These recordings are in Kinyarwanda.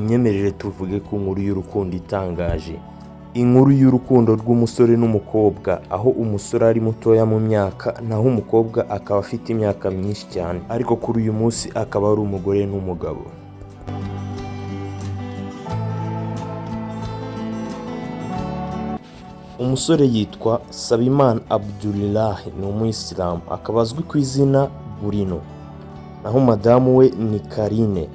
Munyemerere tuvuge ku nkuru y'urukundo itangaje, inkuru y'urukundo rw'umusore n'umukobwa, aho umusore ari mutoya mu myaka naho umukobwa akaba afite imyaka myinshi cyane, ariko kuri uyu munsi akaba ari umugore n'umugabo. Umusore yitwa Sabimana Abdulilahi, ni umuyisilamu, akaba azwi ku izina Burino, naho madamu we ni Karine.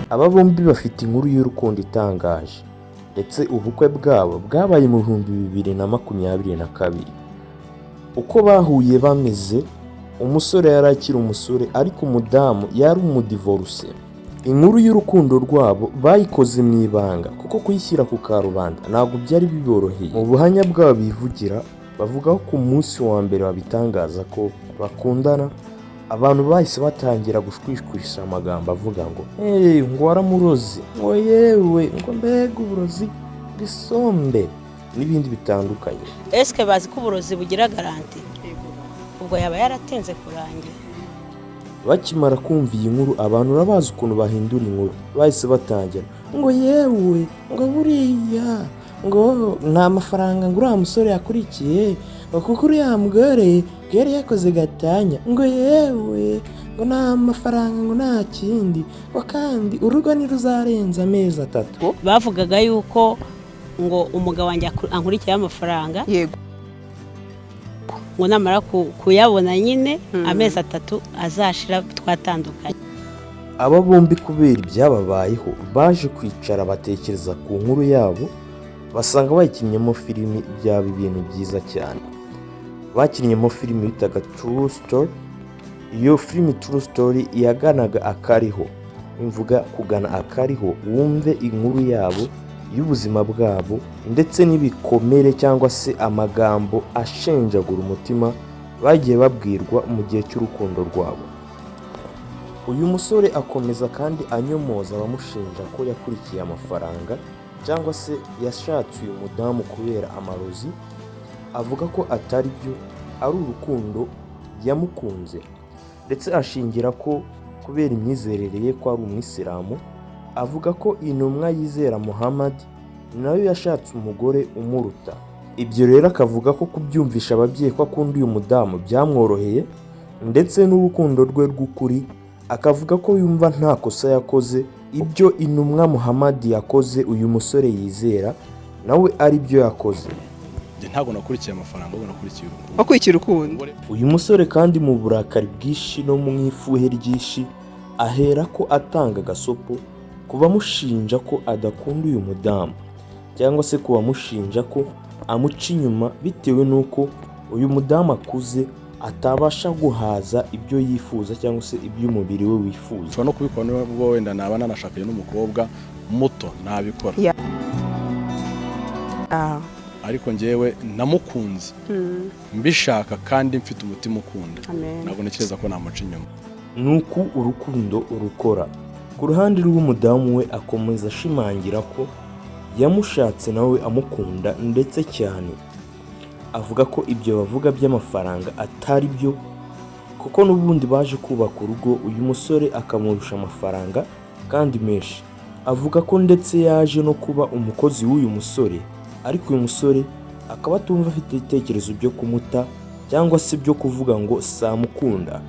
Aba bombi bafite inkuru y'urukundo itangaje, ndetse ubukwe bwabo bwabaye mu 2022. Uko bahuye bameze, umusore yari akiri umusore ariko umudamu yari umudivoruse. Inkuru y'urukundo rwabo bayikoze mu ibanga kuko kuyishyira ku karubanda ntabwo byari biboroheye. Mu buhamya bwabo bivugira, bavuga ko ku munsi wa mbere babitangaza ko bakundana, abantu bahise batangira gushwishwisha amagambo avuga ngo hey, ngo waramuroze, ngo yewe, ngo mbega uburozi bw'isombe n'ibindi bitandukanye. Esike bazi ko uburozi bugira garanti? Ubwo yaba yaratinze kurangira. Bakimara kumva iyi nkuru, abantu urabazi ukuntu bahindura inkuru, bahise batangira ngo yewe, ngo buriya ngo nta mafaranga ngo uriya musore yakurikiye, ngo kuko uriya mugore ngo yari yakoze gatanya, ngo yewe, ngo nta mafaranga, ngo nta kindi, ngo kandi urugo ntiruzarenza amezi 3. Bavugaga yuko ngo umugabo wanjye ankurikiyeho amafaranga, ngo namara kuyabona nyine amezi 3 azashira twatandukanye. Aba bombi kubera ibyababayeho baje kwicara batekereza ku nkuru yabo, basanga bayikinnyemo filimi byaba ibintu byiza cyane. Bakinnyemo filimi bitaga True Story. Iyo filimi True Story yaganaga akariho, imvuga kugana akariho, wumve inkuru yabo y'ubuzima bwabo ndetse n'ibikomere cyangwa se amagambo ashenjagura umutima bagiye babwirwa mu gihe cy'urukundo rwabo. Uyu musore akomeza kandi anyomoza abamushinja ko yakurikiye amafaranga cyangwa se yashatse uyu mudamu kubera amarozi, avuga ko atari byo, ari urukundo yamukunze, ndetse ashingira ko kubera imyizerere ye ko ari umwisilamu, avuga ko intumwa yizera Muhammad nayo yashatse umugore umuruta. Ibyo rero akavuga ko kubyumvisha ababyeyi ko akunda uyu mudamu byamworoheye, ndetse n'urukundo rwe rw'ukuri, akavuga ko yumva nta kosa yakoze, ibyo intumwa Muhammad yakoze uyu musore yizera nawe ari byo yakoze. Njye ntabwo nakurikiye amafaranga, ahubwo nakurikiye urukundo. Wakurikiye urukundo. Uyu musore kandi mu burakari bwinshi no mu ifuhe ryinshi ahera ko atanga agasopo ku bamushinja ko adakunda uyu mudamu, cyangwa se ku bamushinja ko amuca inyuma bitewe n'uko uyu mudamu akuze atabasha guhaza ibyo yifuza cyangwa se ibyo umubiri we wifuza. Nshobora no kubikora niba wenda naba nanashakanye n'umukobwa muto, nabikora. Ariko njyewe namukunze mbishaka kandi mfite umutima ukunda. Amen. Ntabwo ntekereza ko namuca inyuma. Nuko urukundo rukora. Ku ruhande rw'umudamu we akomeza ashimangira ko yamushatse nawe amukunda ndetse cyane, avuga ko ibyo bavuga by'amafaranga atari byo, kuko n'ubundi baje kubaka urugo uyu musore akamurusha amafaranga kandi menshi. Avuga ko ndetse yaje no kuba umukozi w'uyu musore, ariko uyu musore akaba atumva afite ibitekerezo byo kumuta cyangwa se byo kuvuga ngo samukunda,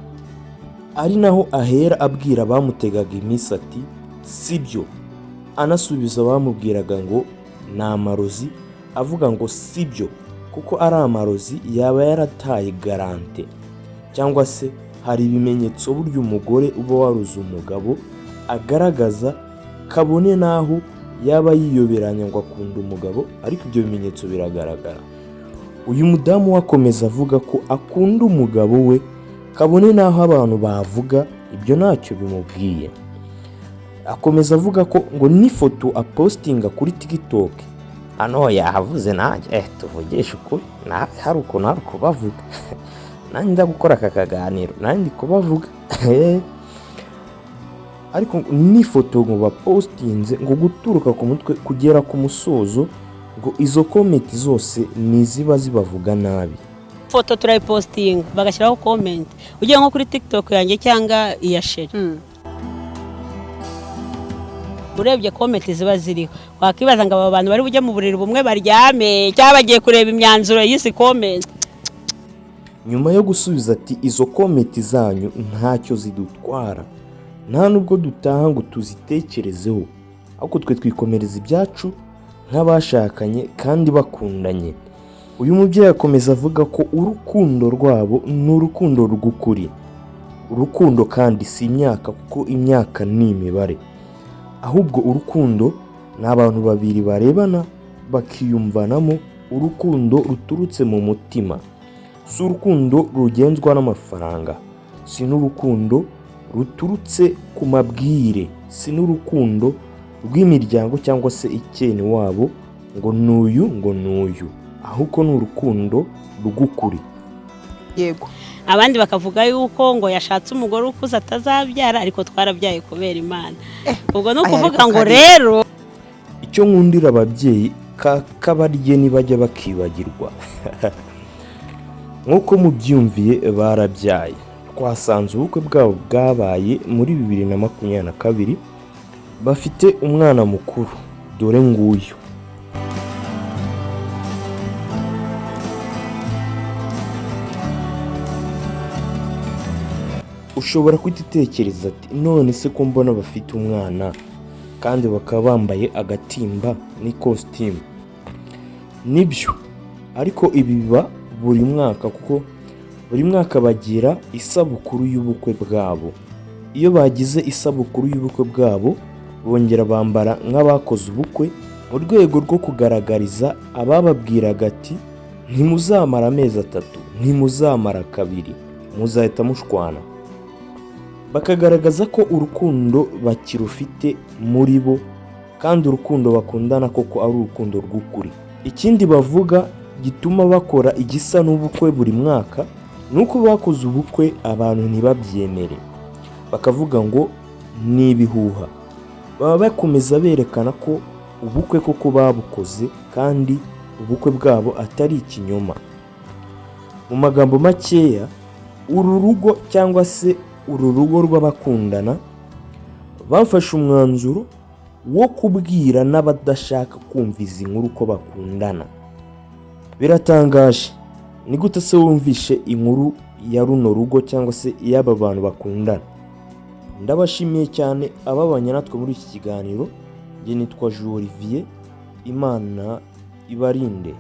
ari naho ahera abwira abamutegaga iminsi ati si byo, anasubiza abamubwiraga ngo ni amarozi, avuga ngo si byo kuko ari amarozi yaba yarataye garante, cyangwa se hari ibimenyetso burya umugore uba waruze umugabo agaragaza, kabone n'aho yaba yiyoberanya ngo akunda umugabo, ariko ibyo bimenyetso biragaragara. Uyu mudamu we akomeza avuga ko akunda umugabo we kabone n'aho abantu bavuga ibyo ntacyo bimubwiye. Akomeza avuga ko ngo n'ifoto apostinga kuri TikTok, hano yahavuze nanjye tuvugishe ukuri, nawe hari ukuntu hari kubavuga, nanjye ndagukora aka kaganiro nanjye ndi kubavuga, ariko n'ifoto ngo bapostinze ngo guturuka ku mutwe kugera ku musozo, ngo izo comment zose ni iziba zibavuga nabi. Foto turayipostinga, bagashyiraho comment. Ugiye nko kuri TikTok yanjye cyangwa iya chéri, urebye comment ziba ziriho, wakibaza ngo aba bantu bari bujye mu buriri bumwe baryame, cyangwa bagiye kureba imyanzuro y'izi comment. Nyuma yo gusubiza ati: "Izo comment zanyu ntacyo zidutwara, nta nubwo dutaha ngo tuzitekerezeho, ahubwo twe twikomereza ibyacu nk'abashakanye kandi bakundanye." Uyu mubyeyi akomeza avuga ko urukundo rwabo ni urukundo rw'ukuri. Urukundo kandi si imyaka, kuko imyaka ni imibare, ahubwo urukundo ni abantu babiri barebana bakiyumvanamo, urukundo ruturutse mu mutima. Si urukundo rugenzwa n'amafaranga, si n'urukundo ruturutse ku mabwire, si n'urukundo rw'imiryango cyangwa se icyene wabo ngo n'uyu ngo n'uyu, ahubwo ni urukundo rw'ukuri. Abandi bakavuga yuko ngo yashatse umugore ukuze atazabyara, ariko twarabyaye kubera Imana. Ubwo ni Aya, ukuvuga ariko ngo kare. rero Icyo nkundira ababyeyi kabarye ntibajya bakibagirwa. Nk'uko mubyumviye, barabyaye. Twasanze ubukwe bwabo bwabaye muri 2022, bafite umwana mukuru, dore nguyu. Ushobora guhita utekereza ati: "None se ko mbona bafite umwana kandi bakaba bambaye agatimba n'ikositimu?" Nibyo, ariko ibi biba buri mwaka, kuko buri mwaka bagira isabukuru y'ubukwe bwabo. Iyo bagize isabukuru y'ubukwe bwabo, bongera bambara nk'abakoze ubukwe, mu rwego rwo kugaragariza abababwiraga ati: "Ntimuzamara amezi 3, ntimuzamara 2, muzahita mushwana." Bakagaragaza ko urukundo bakirufite muri bo, kandi urukundo bakundana koko ari urukundo rw'ukuri. Ikindi bavuga gituma bakora igisa n'ubukwe buri mwaka ni uko bakoze ubukwe abantu ntibabyemere, bakavuga ngo ni ibihuha. Baba bakomeza berekana ko ubukwe koko babukoze, kandi ubukwe bwabo atari ikinyoma. Mu magambo makeya, uru rugo cyangwa se uru rugo rw'abakundana bafashe umwanzuro wo kubwira n'abadashaka kumva izi nkuru ko bakundana. Biratangaje! Ni gute se wumvishe inkuru ya runo rugo cyangwa se iy'aba bantu bakundana? Ndabashimiye cyane ababanye natwe muri iki kiganiro. Njye nitwa Jules Olivier. Imana ibarinde.